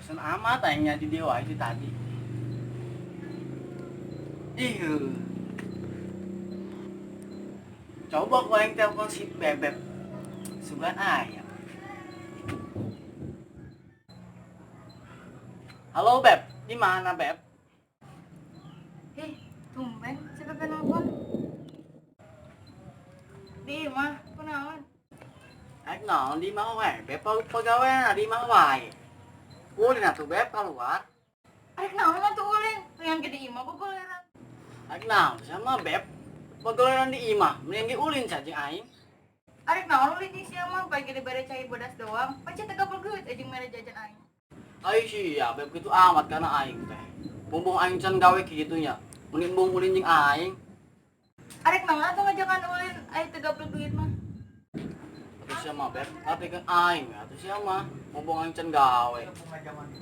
Bosen amat aingnya di dieu wae ti tadi. Ih. Coba ku aing telepon si Bebek. Sugan aya. Halo Beb, di mana Beb? Ih, tumben si Bebek nelpon. Di imah, kunaon? Aing naon di imah wae, Beb pagawean di imah wae. Ulin atuh Beb keluar. Arek naon atuh ulin? Pengen ke di imah gogoleran. Aing naon sama Beb? Pagawean di imah, mending ge ulin saja aing. Arek naon ulin jeung sia mah pagi dibere cai bodas doang. Pancen teu gabel duit jeung mere jajan aing. Ai sia, Beb kitu amat kana aing teh. Bumbung aing can gawe kitu nya. Mending embung ulin jeung aing. Arek naon atuh ngajakan ulin ai teu gabel duit mah. Atuh sia mah Beb, ngartikeun aing atuh sia mah. Mumpung aing can gawe.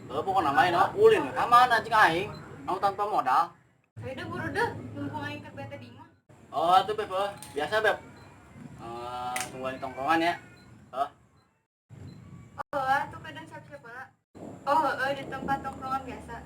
Heuh pokona mah ayeuna ulin we ka mana jeung aing? Anu tanpa modal. Hayu deh buru deh, mumpung aing keur bete di imah. Oh atuh Beb, heuh. Biasa Beb. Tungguan di tongkrongan ya. Heuh. Oh, atuh kadang siap-siap heula. Oh, heueuh di tempat tongkrongan biasa.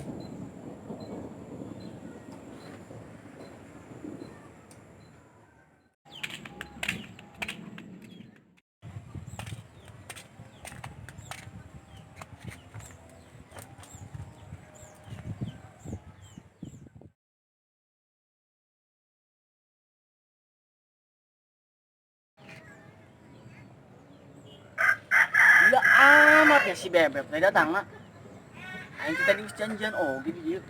Gila amat ya si Bebek teh datang mah. Aing teh tadi geus janjian oge di dieu.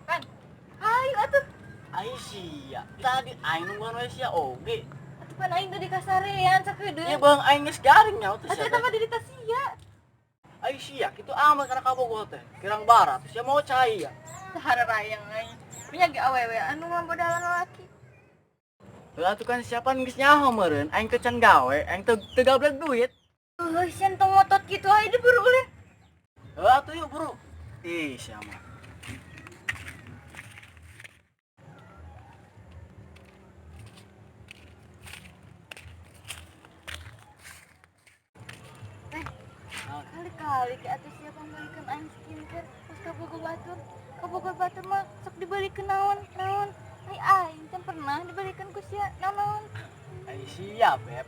Kan, hayu atuh. Ai sia, tadi aing nungguan we sia oge. Atuh pan aing teh di kasarean sakedeung. Ieu bang aing geus garing nyaho teh Atuh sia eta teh. mah di sia. Ai sia kitu amat kana kabogoh teh. Kirang barat sia mau cai ya. Sahararayang aing. Punya ge awewe anu ngabodalan lalaki. Heuh atuh kan siapa geus nyaho meureun aing teh can gawe, aing teh teu gablek duit. Heuh, sia tong ngotot kitu hayu deh buru ulin. Heuh atuh yuk buru. Ih sia mah. Eh, kali-kali ke atuh sia pambalikeun aing skincare pas kabogoh batur. Kabogoh batur mah sok dibalikeun naon-naon. Ai aing can pernah dibalikeun ku sia naon-naon. Ai sia, Beb.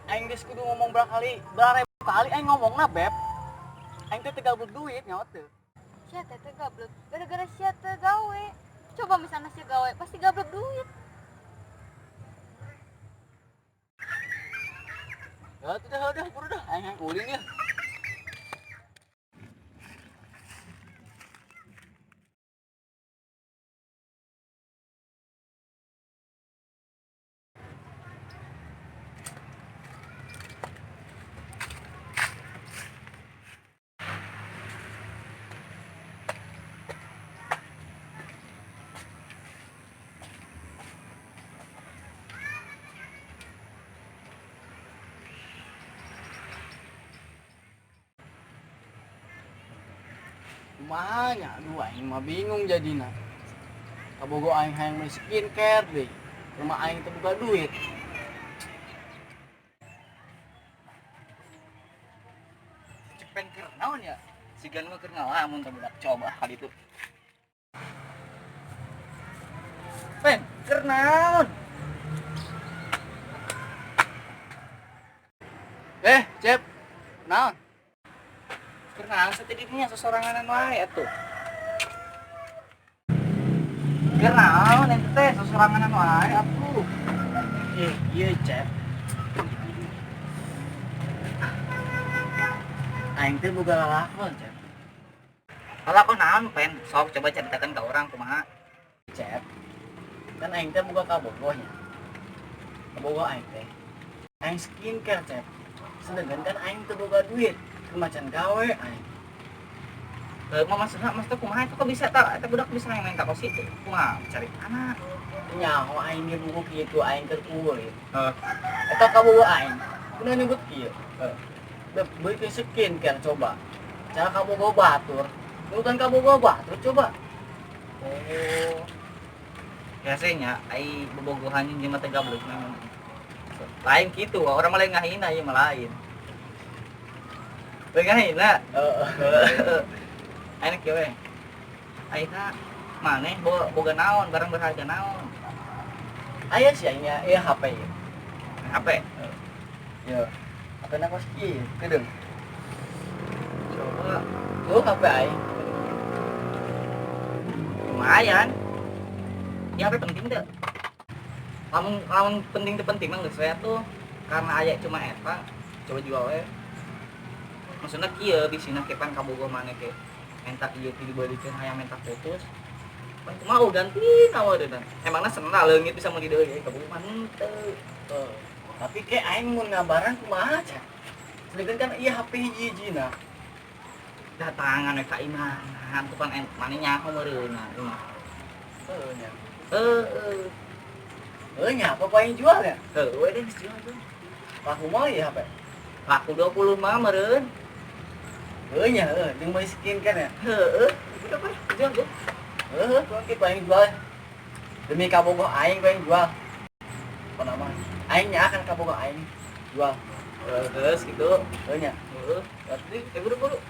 Aing geus kudu ngomong berkali, berarebu kali aing ngomongna, Beb. Aing teh teu gablek duit nyaho teu. Sia teh teu gablek gara-gara sia teu gawe. Coba misalnya sia gawe pasti gablek duit. Heuh atuh dah, dah buru dah. Aing hayang ulin ya. Kumaha nya? Aduh aing mah bingung jadina. Kabogo aing hayang meuli skincare deui. Rumah aing teu boga duit. Cepen keur naon ya? Sigan mah keur ngalamun teh budak coba kali itu. Pen, keur naon? Cep. Naon? Keur naon teh dirinya sosoranganan wae atuh. Keur naon ente teh sosoranganan wae atuh. Iya, Cep. Aing teh boga lalakon, Cep. Lalakon naon, Pen? Sok coba ceritakan ke orang kumaha. Cep. Kan aing teh boga kabogohnya. Kabogoh aing teh. Aing skincare, Cep. Sedangkan kan aing teu boga duit. Kemacan gawe aing. Heuh, mah maksudna kumaha itu kok bisa tak eta budak bisa main tak kos itu. Kumaha cari anak. Nyaho aing ge buku kitu aing keur ulin. Heeh. Eta kabogoh aing. Kunaon nyebut kieu? Heeh. Beb, beukeun skincare coba. Cara kabogoh batur. Nurutan kabogoh batur coba. Oh. Biasanya ai bobogohan jeung mah teh gablek memang. Lain gitu, orang mah lain ngahina ieu mah lain. Lain ngahina. Heeh. Ayeuna kieu we. Ayeuna maneh boga naon, barang berharga naon? Aya sih aing nya ieu HP ieu. HP. Yo. HP na kos kieu, kedeung. Coba Tuh HP aing. Lumayan. Ya HP penting teu. Lamun lamun penting teu penting mah geus we tuh. Karena aya cuma eta, coba jual we. Maksudna kieu bisina ke pan kabogoh maneh ke minta ieu ti dibalikeun hayang minta putus. Pan kumaha ganti nawa deui dan. Emangna senang leungit bisa meuli deui kabogoh mah henteu. Heeh. Tapi ke aing mun ngabaran kumaha cah? Sedangkan kan ieu HP hiji-hijina. Datangan we ka imah, tuh pan maneh nyaho meureunna imah. Heeh nya. Heeh. Heuh nya apa aing jual ya? Heuh we deh geus jual tuh. Laku moal ieu HP. Laku 20 mah meureun. Heuh nya heuh, jeung meuli skincare ya. Heeh, udah pan jual deh. Heuh, kumaha kitu aing jual. Demi kabogoh aing ku aing jual. Apa nama? Aing nya akan kabogoh aing jual. Geus gitu. Heuh nya. Heeh. Berarti buru-buru.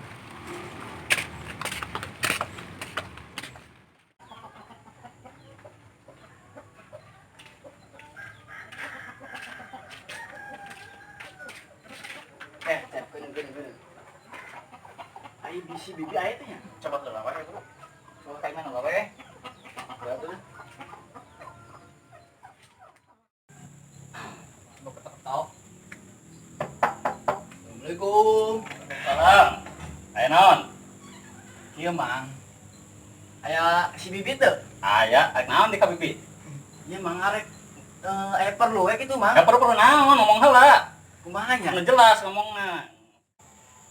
Cep, geuning geuning geuning. Ai bisi bibi aya teh nya. Coba heula we, bro. Coba ka imah heula we. Udah tuh. Coba ketok-ketok. Assalamualaikum. Salam. Aya naon? Ieu Mang. Aya si Bibi teu? Aya, arek naon di ka Bibi? Ieu Mang arek aya perlu we kitu Mang. Ya perlu naon ngomong heula. Kumaha nya? Nu jelas ngomongna.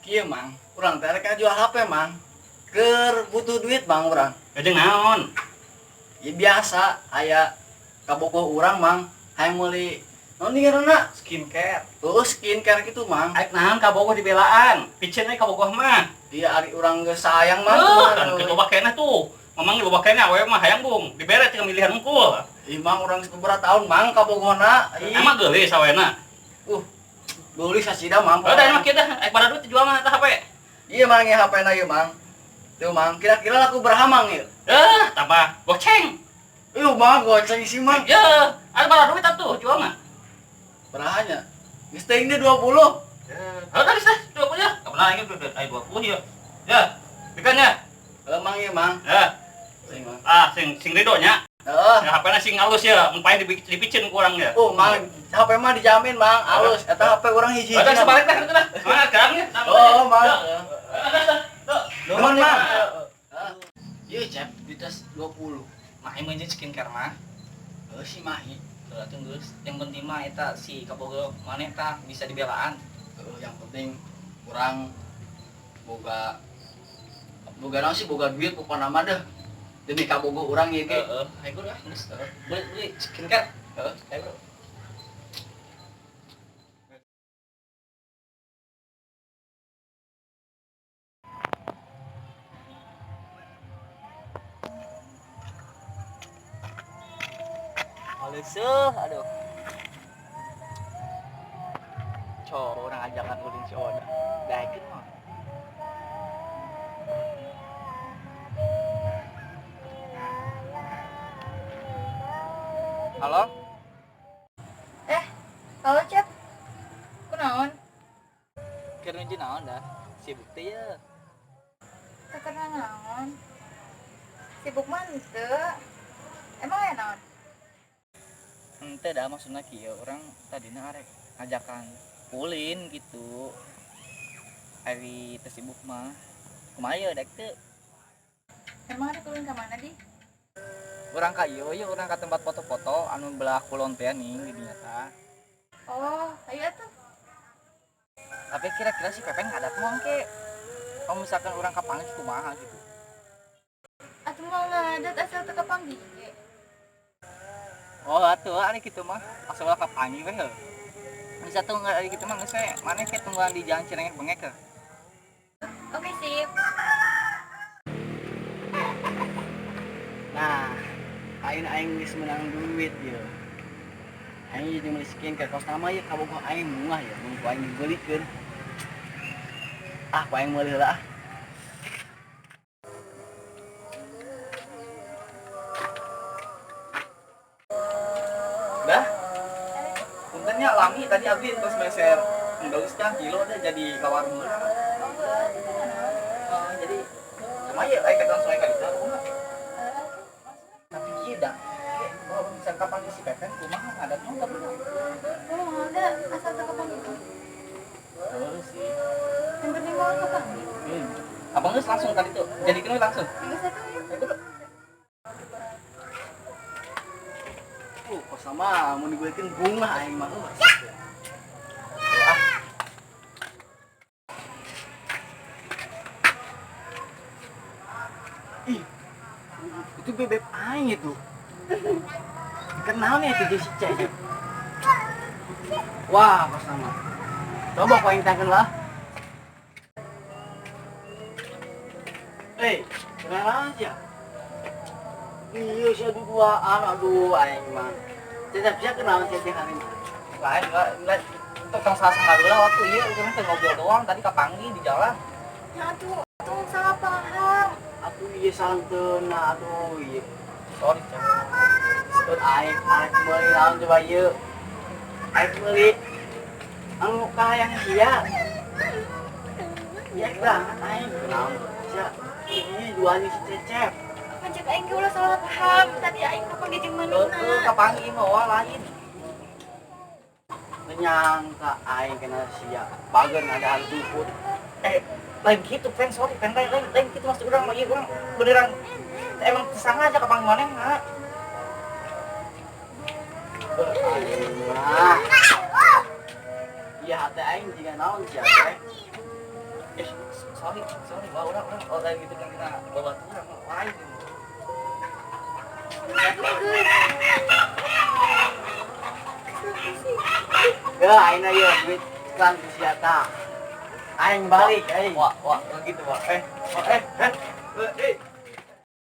Kieu Mang, urang teh arek jual HP Mang. Keur butuh duit Mang urang. Jeung naon? Ya biasa aya kabogoh urang Mang, hayang meuli naon ngaranna? Skincare. Heuh, skincare kitu Mang. Arek naon kabogoh dibelaan? Piceun we kabogoh mah. Iya ari urang geus sayang Mang. Heuh, kan kitu loba keneh tuh. Mamang loba keneh awewe mah hayang bung. Dibere teh milihan unggul. Ih Mang urang beberapa tahun Mang kabogohna. Ih, Emang geulis awena. geulis sasida Mang. Udah emang kieu dah, arek bara duit dijual mah eta HP. Iya Mang ya HP-na ieu Mang. Tuh Mang, kira-kira laku berapa Mang ieu? Eh, tambah goceng. Ih Mang, goceng sih Mang. Ya, ada bara duit atuh jual mah. Berahanya? Geus teuing deh 20. Heuh, tadi sih 20 ya. Kapan lagi duit ai 20 ya. Ya, bikin ya. Heuh Mang ieu Mang. Ya. Sing Mang. Ah, sing sing rido nya. Heeh. Ya HP-na sing halus ya, mun paeh dipicen ku urang ya. Oh Mang, HP mah dijamin Mang, halus. Eta HP urang hiji-hiji. Udah sebalik dah gitu dah. Mana gerangnya? Oh, Mang. Nuhun, Nuhun Mang. Ieu Cep, di tas 20. Mahi mah jeung skincare mah. Heuh si Mahi. Heeh, tunggu. Yang penting mah eta si kabogoh maneh tah bisa dibelaan. Heuh, yang penting urang boga boga naon sih boga duit pokona mah deh. Demi kabogoh urang ieu ge. Heeh, ayo bro ah, geus. Beli beli skincare. Heeh, ayo bro. Aleusuh, aduh. Coba orang ajakan ulin si Oda. Daekeun mah. Halo? Halo, Cep. Kunaon? Keur nuju naon dah? Sibuk teh ye. Teu kenal naon? Sibuk mah henteu. Emang aya naon? Henteu dah maksudna kieu urang tadina arek ngajakan ulin gitu. Ari teu sibuk mah. Kumaha ye daek teu? Emang arek ulin ka mana di? Urang ka ieu ye urang ka tempat foto-foto anu belah kulon teh ning di dinya tah. Oh, ayo atuh. Tapi kira-kira si Pepen ngadat moal ke? Kalau misalkan urang kapanggih kumaha gitu. Atuh moal ngadat asal teu kapanggih ge. Oh, atuh ari kitu mah asal ulah kapanggih we heuh. Bisa tuh nggak ari kitu mah geus we. Maneh ke tungguan di jalan Cirengek Bengek heuh. Oke, sip. Nah, aing aing geus meunang duit ieu. Aing jadi meuli skincare kos nama ieu kabogoh aing muah ya, mun ku aing dibeulikeun. Ah, ku aing meuli heula ah. Dah. Puntennya lami tadi abdi terus meser bagus kan kilo deh jadi ka warung heula. Oh, jadi kumaha ya aing langsung aing ka ditu kumaha? Tapi kieu da. Oh, bisa kapan si Pepen kumaha ada naon tapi Oh, ada asal teu kapanggih. Oh sih. Yang penting mah kapanggih. Abang geus langsung ka ditu. Jadikeun we langsung. Geus atuh yuk. Kok sama mun dibelikeun bunga aing mah. Ah. Ih, itu bebek aing itu. Kenalnya itu si Cecep. Wah, kos sama. Coba kau yang tangan lah. Eh, kenal aja. Iya, saya duaan, aduh, aing mah. Cecep siapa kenal Cecep hari ini? Lain, lain. Tong salah sangka heula waktu ieu urang teh ngobrol doang tadi kapanggih di jalan. Ya atuh, atuh salah paham. Atuh iya santeuna, aduh iya. Sorry, Cep. Sebut aing arek meuli naon coba ieu. Aing meuli anu kahayang sia. Iya banget aing naon sia. Ini duanya si Cecep. Ngajak aing ge ulah salah paham. Tadi aing kapanggih jeung Heeh, manehna. kapanggih mah wah lain. Nyangka aing kena sia. Bager ada hantu put. Lain gitu, Pen, sorry, Pen, lain, lain, lain gitu maksud urang mah ieu urang beneran emang sengaja kapanggih manehna. Aing mah. Iya hati aing jiga naon sia teh. Sorry, sorry, wah urang urang oh lain gitu kan kita bawa urang lain. Ya aing ieu duit iklan ku sia tah. Aing balik aing. Wah, wah, gitu, wah.